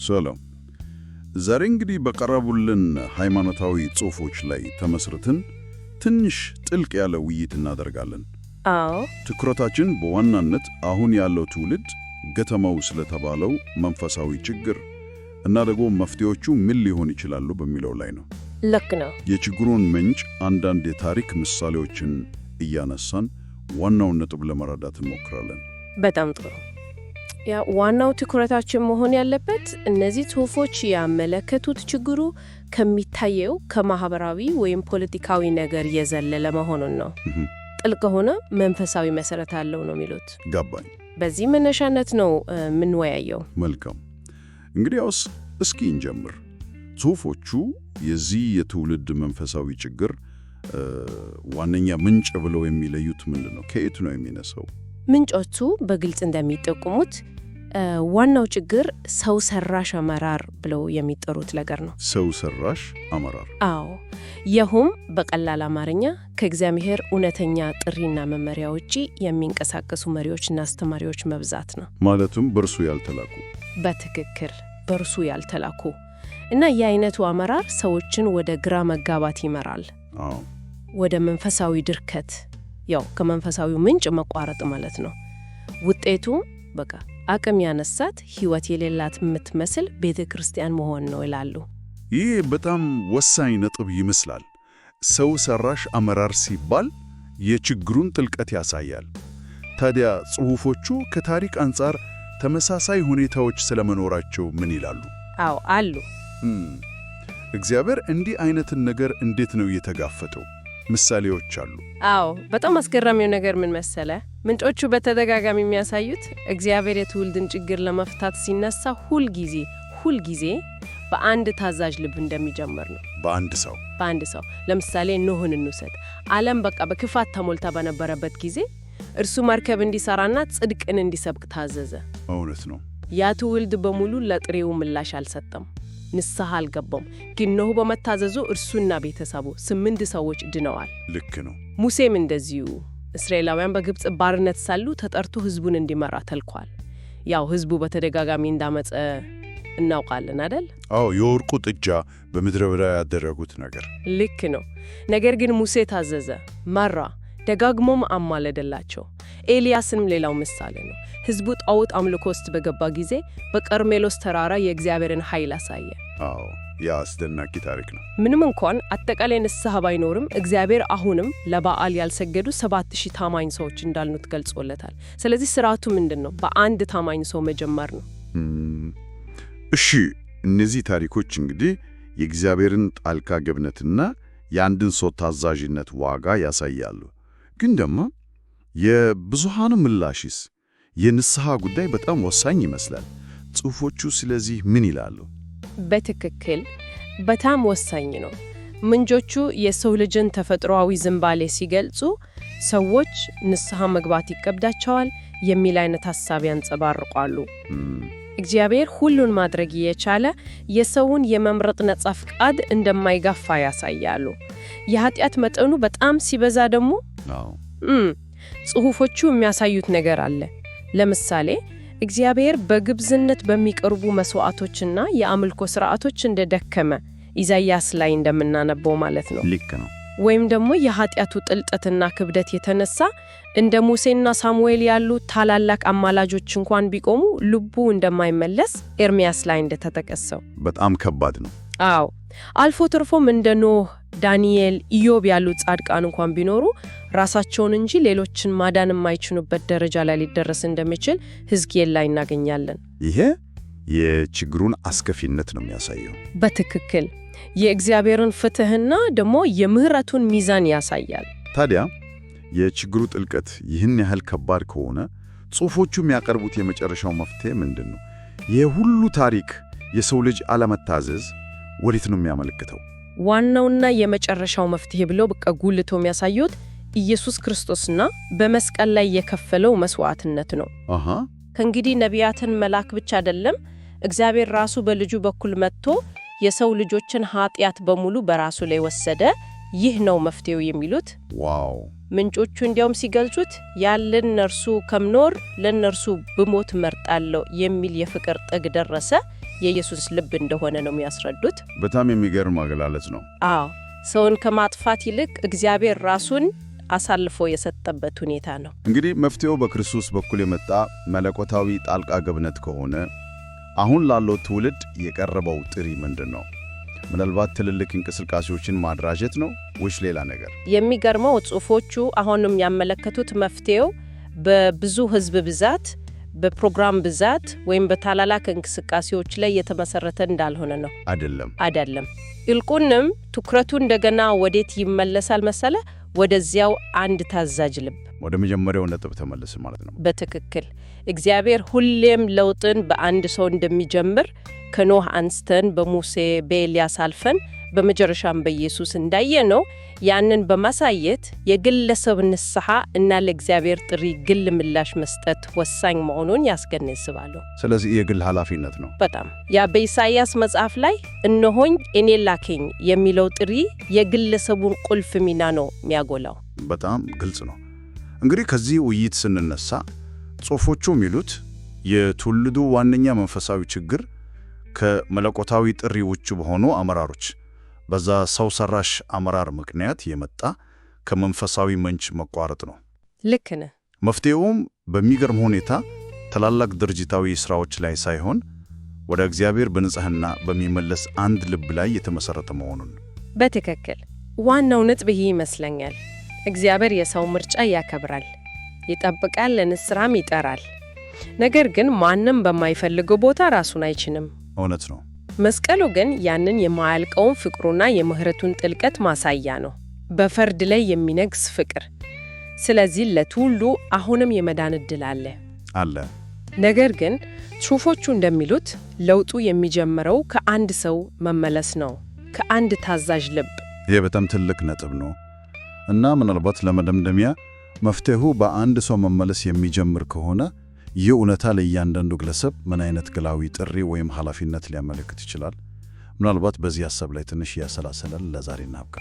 ሰላም። ዛሬ እንግዲህ በቀረቡልን ሃይማኖታዊ ጽሑፎች ላይ ተመስርተን ትንሽ ጥልቅ ያለ ውይይት እናደርጋለን። አዎ። ትኩረታችን በዋናነት አሁን ያለው ትውልድ ገተመው ስለተባለው መንፈሳዊ ችግር እና ደግሞ መፍትሄዎቹ ምን ሊሆን ይችላሉ በሚለው ላይ ነው። ልክ ነው። የችግሩን ምንጭ አንዳንድ የታሪክ ምሳሌዎችን እያነሳን ዋናውን ነጥብ ለመረዳት እንሞክራለን። በጣም ጥሩ። ያ ዋናው ትኩረታችን መሆን ያለበት እነዚህ ጽሑፎች ያመለከቱት ችግሩ ከሚታየው ከማህበራዊ ወይም ፖለቲካዊ ነገር የዘለለ መሆኑን ነው። ጥልቅ የሆነ መንፈሳዊ መሰረት አለው ነው የሚሉት። ገባኝ። በዚህ መነሻነት ነው የምንወያየው። መልካም። እንግዲያውስ እስኪ እንጀምር። ጽሑፎቹ የዚህ የትውልድ መንፈሳዊ ችግር ዋነኛ ምንጭ ብለው የሚለዩት ምንድን ነው? ከየት ነው የሚነሳው? ምንጮቹ በግልጽ እንደሚጠቁሙት ዋናው ችግር ሰው ሰራሽ አመራር ብለው የሚጠሩት ነገር ነው። ሰው ሰራሽ አመራር። አዎ፣ ይኸውም በቀላል አማርኛ ከእግዚአብሔር እውነተኛ ጥሪና መመሪያ ውጪ የሚንቀሳቀሱ መሪዎችና አስተማሪዎች መብዛት ነው። ማለትም በእርሱ ያልተላኩ። በትክክል፣ በእርሱ ያልተላኩ። እና የአይነቱ አመራር ሰዎችን ወደ ግራ መጋባት ይመራል፣ ወደ መንፈሳዊ ድርከት፣ ያው ከመንፈሳዊው ምንጭ መቋረጥ ማለት ነው። ውጤቱ በቃ አቅም ያነሳት፣ ሕይወት የሌላት የምትመስል ቤተ ክርስቲያን መሆን ነው ይላሉ። ይህ በጣም ወሳኝ ነጥብ ይመስላል። ሰው ሰራሽ አመራር ሲባል የችግሩን ጥልቀት ያሳያል። ታዲያ ጽሑፎቹ ከታሪክ አንጻር ተመሳሳይ ሁኔታዎች ስለመኖራቸው ምን ይላሉ? አዎ፣ አሉ። እግዚአብሔር እንዲህ አይነትን ነገር እንዴት ነው የተጋፈጠው? ምሳሌዎች አሉ? አዎ፣ በጣም አስገራሚው ነገር ምን መሰለ? ምንጮቹ በተደጋጋሚ የሚያሳዩት እግዚአብሔር የትውልድን ችግር ለመፍታት ሲነሳ ሁልጊዜ ሁልጊዜ በአንድ ታዛዥ ልብ እንደሚጀምር ነው። በአንድ ሰው። በአንድ ሰው። ለምሳሌ ኖህን እንውሰድ። ዓለም በቃ በክፋት ተሞልታ በነበረበት ጊዜ እርሱ መርከብ እንዲሰራና ጽድቅን እንዲሰብክ ታዘዘ። እውነት ነው። ያ ትውልድ በሙሉ ለጥሪው ምላሽ አልሰጠም፣ ንስሐ አልገባም። ግን ኖህ በመታዘዙ እርሱና ቤተሰቡ 8 ሰዎች ድነዋል። ልክ ነው። ሙሴም እንደዚሁ እስራኤላውያን በግብፅ ባርነት ሳሉ ተጠርቶ ሕዝቡን እንዲመራ ተልኳል። ያው ሕዝቡ በተደጋጋሚ እንዳመፀ እናውቃለን አደል? አዎ፣ የወርቁ ጥጃ በምድረ በዳ ያደረጉት ነገር። ልክ ነው። ነገር ግን ሙሴ ታዘዘ፣ መራ፣ ደጋግሞም አማለደላቸው። ኤልያስንም ሌላው ምሳሌ ነው። ሕዝቡ ጣዖት አምልኮ ውስጥ በገባ ጊዜ በቀርሜሎስ ተራራ የእግዚአብሔርን ኃይል አሳየ። አዎ፣ ያ አስደናቂ ታሪክ ነው። ምንም እንኳን አጠቃላይ ንስሐ ባይኖርም እግዚአብሔር አሁንም ለበዓል ያልሰገዱ 7,000 ታማኝ ሰዎች እንዳሉት ገልጾለታል። ስለዚህ ስርዓቱ ምንድን ነው? በአንድ ታማኝ ሰው መጀመር ነው። እሺ፣ እነዚህ ታሪኮች እንግዲህ የእግዚአብሔርን ጣልቃ ገብነትና የአንድን ሰው ታዛዥነት ዋጋ ያሳያሉ። ግን ደግሞ የብዙሃኑ ምላሽስ? የንስሐ ጉዳይ በጣም ወሳኝ ይመስላል። ጽሑፎቹ ስለዚህ ምን ይላሉ? በትክክል፣ በጣም ወሳኝ ነው። ምንጮቹ የሰው ልጅን ተፈጥሯዊ ዝንባሌ ሲገልጹ ሰዎች ንስሐ መግባት ይከብዳቸዋል የሚል አይነት ሐሳብ ያንጸባርቃሉ። እግዚአብሔር ሁሉን ማድረግ እየቻለ የሰውን የመምረጥ ነጻ ፍቃድ እንደማይጋፋ ያሳያሉ። የኃጢአት መጠኑ በጣም ሲበዛ ደግሞ ጽሑፎቹ የሚያሳዩት ነገር አለ። ለምሳሌ እግዚአብሔር በግብዝነት በሚቀርቡ መስዋዕቶችና የአምልኮ ሥርዓቶች እንደደከመ ኢሳይያስ ላይ እንደምናነበው ማለት ነው። ልክ ነው። ወይም ደግሞ የኃጢአቱ ጥልቀትና ክብደት የተነሳ እንደ ሙሴና ሳሙኤል ያሉ ታላላቅ አማላጆች እንኳን ቢቆሙ ልቡ እንደማይመለስ ኤርሚያስ ላይ እንደተጠቀሰው። በጣም ከባድ ነው። አዎ፣ አልፎ ተርፎም እንደ ኖህ፣ ዳንኤል፣ ኢዮብ ያሉ ጻድቃን እንኳን ቢኖሩ ራሳቸውን እንጂ ሌሎችን ማዳን የማይችሉበት ደረጃ ላይ ሊደረስ እንደሚችል ሕዝቅኤል ላይ እናገኛለን። ይሄ የችግሩን አስከፊነት ነው የሚያሳየው። በትክክል፣ የእግዚአብሔርን ፍትሕና ደግሞ የምህረቱን ሚዛን ያሳያል። ታዲያ የችግሩ ጥልቀት ይህን ያህል ከባድ ከሆነ ጽሑፎቹ የሚያቀርቡት የመጨረሻው መፍትሄ ምንድን ነው? ይህ ሁሉ ታሪክ፣ የሰው ልጅ አለመታዘዝ ወዴት ነው የሚያመለክተው? ዋናውና የመጨረሻው መፍትሄ ብለው በቃ ጉልቶ የሚያሳዩት ኢየሱስ ክርስቶስና በመስቀል ላይ የከፈለው መስዋዕትነት ነው። ከእንግዲህ ነቢያትን መላክ ብቻ አይደለም፣ እግዚአብሔር ራሱ በልጁ በኩል መጥቶ የሰው ልጆችን ኃጢአት በሙሉ በራሱ ላይ ወሰደ። ይህ ነው መፍትሄው የሚሉት። ምንጮቹ እንዲያውም ሲገልጹት ያለ እነርሱ ከምኖር ለእነርሱ ብሞት መርጣለሁ የሚል የፍቅር ጥግ ደረሰ። የኢየሱስ ልብ እንደሆነ ነው የሚያስረዱት። በጣም የሚገርም አገላለጽ ነው። አዎ፣ ሰውን ከማጥፋት ይልቅ እግዚአብሔር ራሱን አሳልፎ የሰጠበት ሁኔታ ነው። እንግዲህ መፍትሄው በክርስቶስ በኩል የመጣ መለኮታዊ ጣልቃ ገብነት ከሆነ አሁን ላለው ትውልድ የቀረበው ጥሪ ምንድን ነው? ምናልባት ትልልቅ እንቅስቃሴዎችን ማደራጀት ነው ወይስ ሌላ ነገር? የሚገርመው ጽሑፎቹ አሁንም ያመለከቱት መፍትሄው በብዙ ሕዝብ ብዛት፣ በፕሮግራም ብዛት ወይም በታላላቅ እንቅስቃሴዎች ላይ የተመሰረተ እንዳልሆነ ነው። አይደለም። አይደለም። ይልቁንም ትኩረቱ እንደገና ወዴት ይመለሳል መሰለ? ወደዚያው አንድ ታዛዥ ልብ። ወደ መጀመሪያው ነጥብ ተመለስ ማለት ነው። በትክክል። እግዚአብሔር ሁሌም ለውጥን በአንድ ሰው እንደሚጀምር ከኖህ አንስተን በሙሴ፣ በኤልያስ አልፈን በመጨረሻም በኢየሱስ እንዳየነው ያንን በማሳየት የግለሰብ ንስሐ እና ለእግዚአብሔር ጥሪ ግል ምላሽ መስጠት ወሳኝ መሆኑን ያስገነዝባሉ። ስለዚህ የግል ኃላፊነት ነው። በጣም። ያ በኢሳይያስ መጽሐፍ ላይ እነሆኝ እኔ ላከኝ የሚለው ጥሪ የግለሰቡን ቁልፍ ሚና ነው የሚያጎላው። በጣም ግልጽ ነው። እንግዲህ ከዚህ ውይይት ስንነሳ ጽሑፎቹ የሚሉት የትውልዱ ዋነኛ መንፈሳዊ ችግር ከመለኮታዊ ጥሪ ውጭ በሆኑ አመራሮች፣ በዛ ሰው ሰራሽ አመራር ምክንያት የመጣ ከመንፈሳዊ ምንጭ መቋረጥ ነው። ልክ ነህ። መፍትሄውም በሚገርም ሁኔታ ታላላቅ ድርጅታዊ ስራዎች ላይ ሳይሆን ወደ እግዚአብሔር በንጽህና በሚመለስ አንድ ልብ ላይ የተመሰረተ መሆኑን። በትክክል። ዋናው ነጥብ ይህ ይመስለኛል። እግዚአብሔር የሰው ምርጫ ያከብራል፣ ይጠብቃል፣ ለንስሐም ይጠራል። ነገር ግን ማንም በማይፈልገው ቦታ ራሱን አይችንም። እውነት ነው። መስቀሉ ግን ያንን የማያልቀውን ፍቅሩና የምህረቱን ጥልቀት ማሳያ ነው። በፍርድ ላይ የሚነግስ ፍቅር። ስለዚህ ለትውልዱ አሁንም የመዳን ዕድል አለ። አለ። ነገር ግን ጽሑፎቹ እንደሚሉት ለውጡ የሚጀምረው ከአንድ ሰው መመለስ ነው፣ ከአንድ ታዛዥ ልብ። ይህ በጣም ትልቅ ነጥብ ነው እና ምናልባት ለመደምደሚያ መፍትሄው በአንድ ሰው መመለስ የሚጀምር ከሆነ ይህ እውነታ ለእያንዳንዱ ግለሰብ ምን አይነት ግላዊ ጥሪ ወይም ኃላፊነት ሊያመለክት ይችላል? ምናልባት በዚህ ሀሳብ ላይ ትንሽ እያሰላሰለን ለዛሬ እናብቃ።